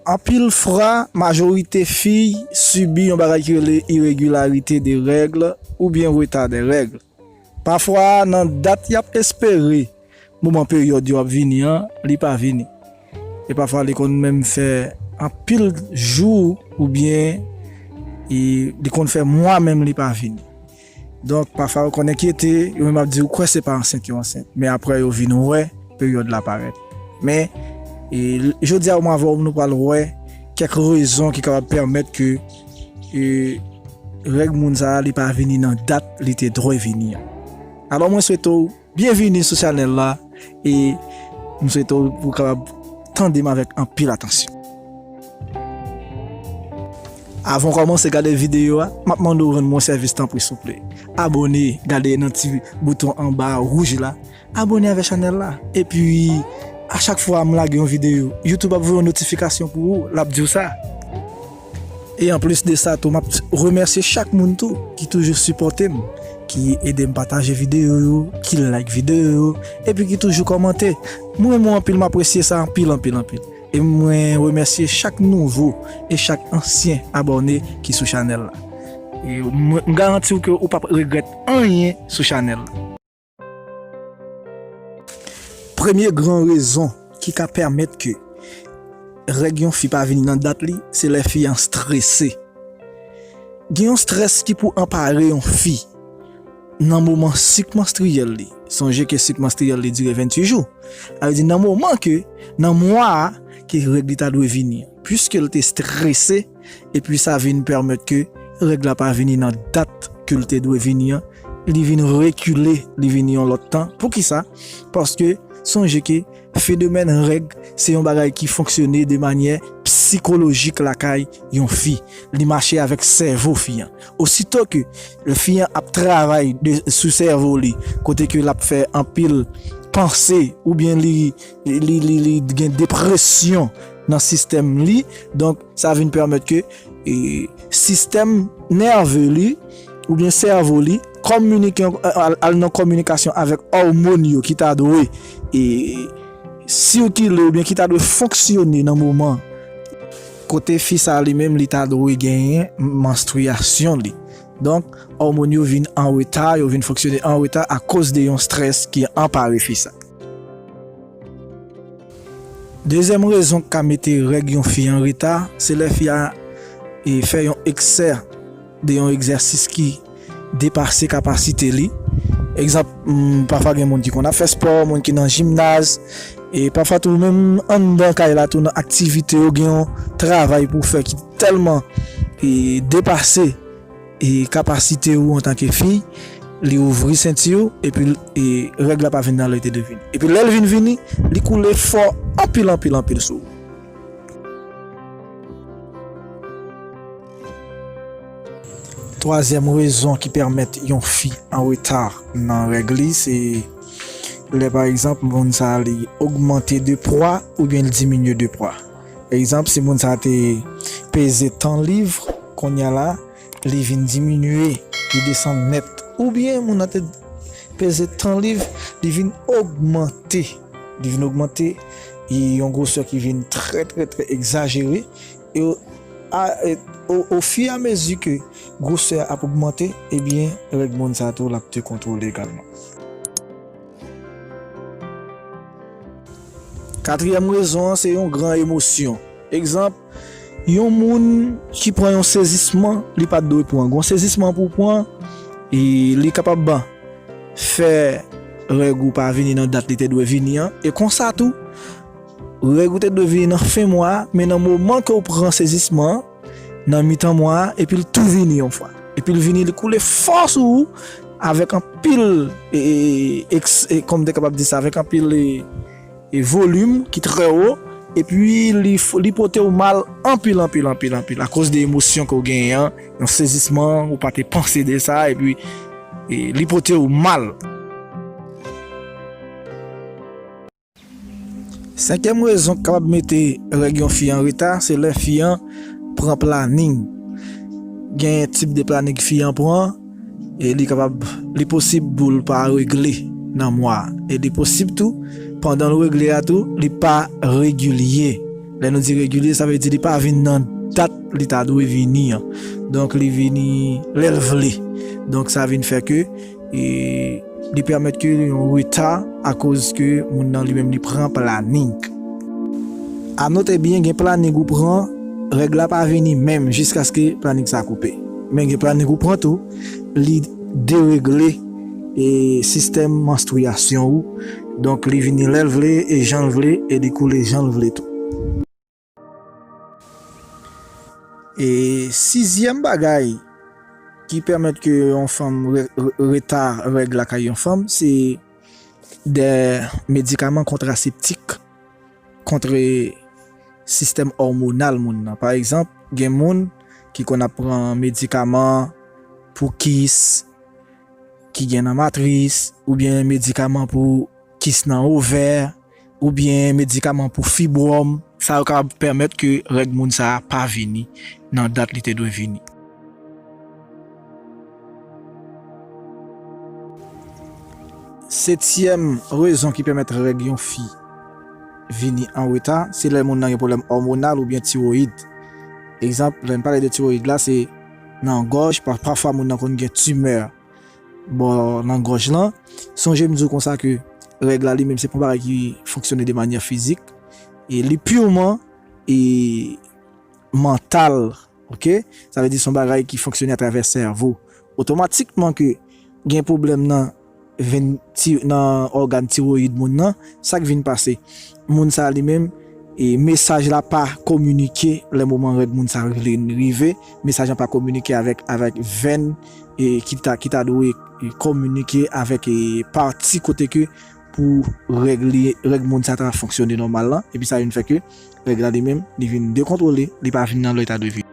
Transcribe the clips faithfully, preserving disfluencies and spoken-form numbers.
Anpil fwa, majorite fi sibi yon bagay ki rele iregilarite de règ oubyen reta de règ. Pafwa, nan dat y ap espere moman peryòd yo ap vini an, li pa vini. E pafwa, li konn menm fè anpil jou oubyen e, li konn fè mwa menm li pa vini. Donk, pafwa yo konn enkyete, yo menm ap di ou kwè se pa ansent yo ansent. Men apre yo vin wè peryòd la parèt. Men, e, jodi a, mwen avè w, nou pral wè kèk rezon ki kapab pèmèt ke e, règ moun sa a, li pa vini nan dat li te dwe vini an. Alò, mwen swete w byenvini sou chanèl la e m swete w pou w kapab tande m avèk anpil atansyon. Avan w kòmanse gade videyo a, m ap mande w rann mwen sèvis tanpri souple. Abòne, gade nan ti bouton anba wouj la. Abòne avèk chanèl la. Epi, a chak fwa m lage yon videyo, YouTube ap voye yon notifikasyon pou ou, l ap di w sa. E anplis de sa tou, m ap remèsye chak moun tou ki toujou sipòte m, ki ede m pataje videyo yo, ki like videyo yo, epi ki toujou kòmante. Mwen, mwen anpil, m apresye sa anpil, anpil, anpil. E mwen remèsye chak nouvo e chak ansyen abòne ki sou chanèl la. E mwen, m garanti w ke ou p ap regrèt anyen sou chanèl la. Premye gran rezon ki ka pèmèt ke règ yon fi pa vini nan dat li, se lè fi an strese. Gen yon strès ki pou anpare yon fi nan moman sik manstriyèl li. Sonje ke sik manstriyèl li dire venntuit jou. Sa vle di nan moman ke, nan mwa a, ke règ li ta dwe vini an. Piske l te strese, epi sa vin pèmèt ke règ la pa vini nan dat ke l te dwe vini an, li vin rekile, li vini yon lòt tan. Poukisa? Paske sonje ke fenomèn règ se yon bagay ki fonksyone de manyè sikolojik lakay yon fi. Li mache avèk sèvo fi an. Osito ke fi an ap travay de, sou sèvo li, kote ke l ap fè anpil panse, oubyen li, li, li, li gen depresyon nan sistèm li, donk, sa vin pèmèt ke, e, sistèm nève li, oubyen sèvo li, kominike, al, al nan kominikasyon avèk òmòn yo ki ta dwe, e, sikile oubyen ki ta dwe fonksyone nan moman kote fi sa li menm li ta dwe genyen manstriyasyon li. Donk, òmòn yo vin an reta, yo vin fonksyone an reta akoz de yon strès ki anpare fi sa. Dezyèm rezon k ka mete règ yon fi an reta, se lè fi a, e, fè yon eksè de yon egzèsis ki depase kapasite li. Egzanp, m, pafwa gen moun ki konn ap fè spò, moun ki nan jimnaz, e pafwa tou menm anndan kay la tou nan aktivite yo gen yon travay pou fè ki tèlman, e, depase, e, kapasite ou antanke fi, li ouvri senti ou, epi, e, règ la pa vin nan lè li te dwe vini. Epi lè l vin vini, li koule fò anpil, anpil, anpil sou ou. Twazyèm rezon ki pèmèt yon fi an reta nan règ li, se lè, pa egzanp, moun sa a li ogmante de pwa oubyen l diminye de pwa. Egzanp, si moun sa a te peze tan liv, kounye a la, li vin diminye, li desann nèt. Oubyen moun nan te peze tan liv, li vin ogmante. Li vin ogmante, e yon gwosè ki vin trè, trè, trè egzajere. E o, a, e, o, o fi a mezi ke gwosè a ap ogmante, ebyen, règ moun sa tou, l ap dekontwole egalman. Katriyèm rezon an, se yon gran emosyon. Egzanp, yon moun ki pran yon sezisman, li pa t dwe pran. Gon sezisman pou w pran, e li kapab fè règ ou pa vini nan dat li te dwe vini an. E konsa tou, règ ou te dwe vini nan fen mwa a, men nan moman ke w pran sezisman an, nan mitan mwa a, epi l tou vini yon fwa. Epi l vini, li koule fò sou ou, avèk anpil, e, e, eks-, e, kòm m te kapab di sa, avèk anpil, e, e, volim ki trè wo, epi li f-, li pote w mal anpil, anpil, anpil, anpil, akoz de emosyon ke w genyen an, yon sezisman, ou pa te panse de sa, epi, e, li pote w mal. Senkyèm rezon k kapab mete règ yon fi an reta, se lè fi an pran planin. Gen tip de planin fi an pran, e li kapab, li posib pou l pa regle nan mwa a. E li posib tou, pandan l regle a tou, li pa regilye. Lè nou di regilye, sa vle di li pa vin nan dat li ta dwe vini an. Donk, li vini lè l vle. Donk, sa vin fè ke, e, li pèmèt ke yon reta akoz ke moun nan li menm li pran planing. A note byen, gen planing ou pran, règ la pa vini menm jiskaske planing sa koupe. Men gen planing ou pran tou, li deregle, e, sistèm manstriyasyon ou. Donk, li vini lè l vle e jan l vle e li koule jan l vle tou. E sizyèm bagay ki pèmèt ke yon fanm re-, re-, reta règ lakay yon fanm, se de medikaman kontraseptik kont sistèm òmonal moun nan. Pa egzanp, gen moun ki konn ap pran medikaman pou kis ki gen nan matris, oubyen medikaman pou kis nan ovè, oubyen medikaman pou fibwòm. Sa yo kapab pèmèt ke règ moun sa a pa vini nan dat li te dwe vini. Setyèm rezon ki pèmèt règ yon fi vini an reta, se lè moun nan gen pwoblèm òmonal oubyen tiwoyid. Egzanp, lè n pale de tiwoyid la, se nan gòj, pa-, pafwa moun nan konn gen timè bò nan gòj lan. Sonje m di w konsa ke règ la li menm se pa yon bagay ki fonksyone de manyè fizik. E li piman e mantal, oke? Sa vle di se yon bagay ki fonksyone atravè sèvo. Otomatikman ke gen pwoblèm nan venn ti-, nan ògàn tiwoyid moun nan, sa k vin pase? Moun sa li menm, e mesaj la pa kominike lè moman règ moun sa li rive, mesaj la pa kominike avèk, avèk venn, e ki ta, ki ta dwe, e, kominike avèk, e, pati kote ke pou règ li, règ moun sa ta fonksyone nòmal lan, epi sa vin fè ke règ la li menm, li vin dekontwole, li pa vin nan lè li ta dwe vin.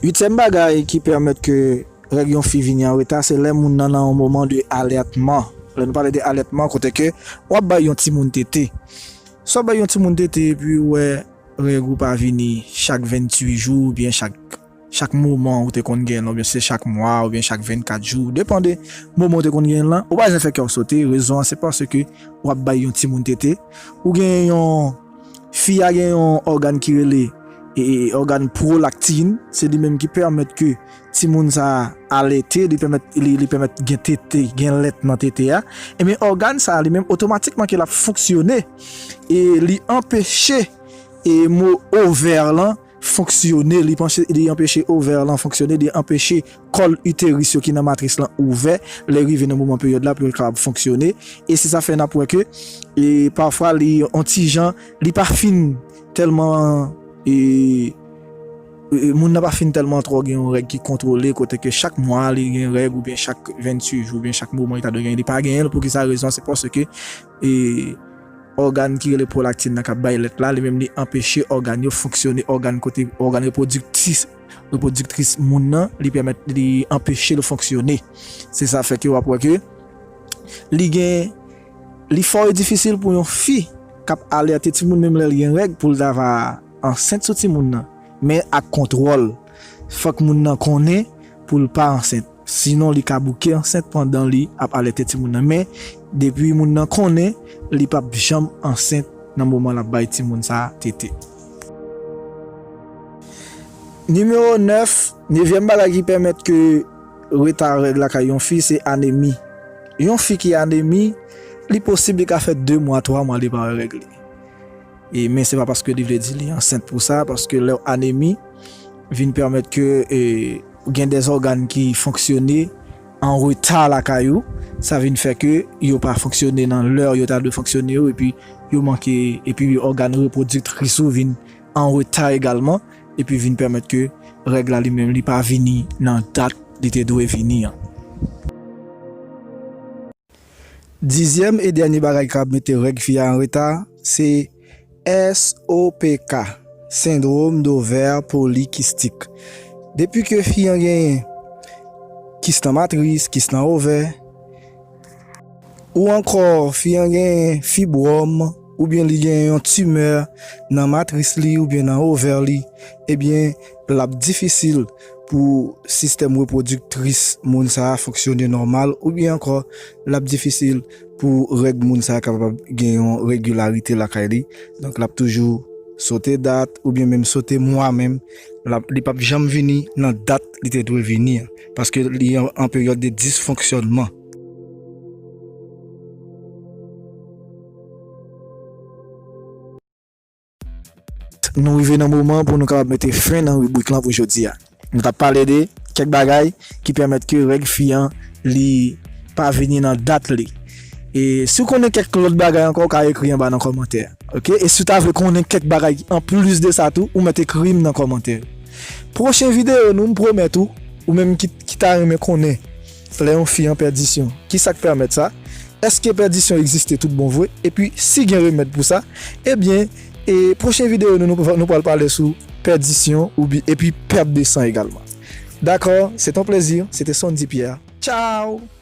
Uityèm bagay ki pèmèt ke règ yon fi vini an reta, se lè moun nan nan yon moman de alètman. Lè nou pale de alètman, kote ke w ap bay yon timoun tete. Si w ap bay yon timoun tete, epi w wè règ ou pa vini chak venntuit jou, oubyen chak, chak moman ou te konn gen lan, oubyen se chak mwa, oubyen chak vennkat jou, depann de moman ou te konn gen lan, ou pa bezwen fè kè w sote. Rezon an, se paske w ap bay yon timoun tete, ou gen yon, fi a gen yon ògàn ki rele, e, e, ògàn pwolaktin, se li menm ki pèmèt ke timoun sa a alète, li pèmèt, li, li pèmèt gen tete, gen lèt nan tete a. Ebyen, ògàn sa a li menm, otomatikman ke l ap fonksyone, e li anpeche, e mo ovè lan fonksyone, li panche, li anpeche ovè lan fonksyone, li anpeche kòl iteris yo ki nan matris lan ouvè, lè rive nan moman peryòd la pou yo kapab fonksyone. E se sa fè n ap wè ke, e, pafwa li yon ti jan, li pa fin tèlman, e, e, moun nan pa fin tèlman twò gen yon règ ki kontwole, kote ke chak mwa li gen règ, oubyen chak venntuit jou, oubyen chak moman li ta dwe genyen, li pa genyen l. Poukisa rezon? Se paske, e, ògàn ki rele pwolaktin nan k ap bay lèt la, li menm li anpeche ògàn yo fonksyone, ògàn kote, ògàn repwodiktris, repwodiktris moun nan, li pèmèt, li anpeche l fonksyone. Se sa fè ke w ap wè ke li gen, li fò e difisil pou yon fi k ap alète timoun menm lè l gen règ pou l ta va ansent sou timoun nan. Men ak kontwòl. Fòk moun nan konnen pou l pa ansent. Sinon, li ka bouke ansent pandan li ap alète timoun nan. Men, depi moun nan konnen, li p ap janm ansent nan moman l ap bay timoun sa a tete. Nimewo nèf, nevyèm bagay ki pèmèt ke reta règ lakay yon fi, se anemi. Yon fi ki anemi, li posib li ka fè de mwa, twa mwa li pa wè règ li. E, men se pa paske li vle di li ansent pou sa, paske lè w anemi vin pèmèt ke, e, gen de ògàn ki fonksyone an reta lakay ou, sa vin fè ke yo pa fonksyone nan lè yo ta dwe fonksyone yo, epi yo manke, epi ògàn repwodiktris ou vin an reta egalman, epi vin pèmèt ke règ la li menm li pa vini nan dat li te dwe vini an. Dizyèm e dènye bagay k ap mete règ fi a an reta, se S O P K, sendwòm dovè polikistik. Depi ke fi an genyen kis nan matris, kis nan ovè, ou ankò fi an genyen fibwòm, oubyen li gen yon timè nan matris li oubyen nan ovè li, ebyen, l ap difisil pou sistèm repwodiktris moun sa a fonksyone nòmal, oubyen ankò, l ap difisil pou règ moun sa a kapab gen yon regilarite lakay li. Donk, l ap toujou sote dat oubyen menm sote mwa menm. L ap, li p ap janm vini nan dat li te dwe vini an, paske li an, an peryòd de disfonksyònman. Nou rive nan moman pou nou kapab mete fen nan ribrik lan pou jodi a. Nou t ap pale de kèk bagay ki pèmèt ke règ fi an li pa vini nan dat li. E si w konnen kèk lòt bagay ankò, w ka ekri anba nan kòmantè. Oke? E si w ta vle konnen kèk bagay anplis de sa tou, ou mèt ekri m nan kòmantè. Pwochen videyo nou, m pwomèt ou, ou menm ki, ki ta renmen konnen lè yon fi an pèdisyon, ki sa k pèmèt sa? Èske pèdisyon egziste tout bon vre? Epi, si gen remèd pou sa, ebyen, e pwochen videyo nou, nou, nou pral pale sou pèdisyon oubi-, epi pèt de san egalman. Dakò, se ton plezi, se te Sondy Pierre. Tchao!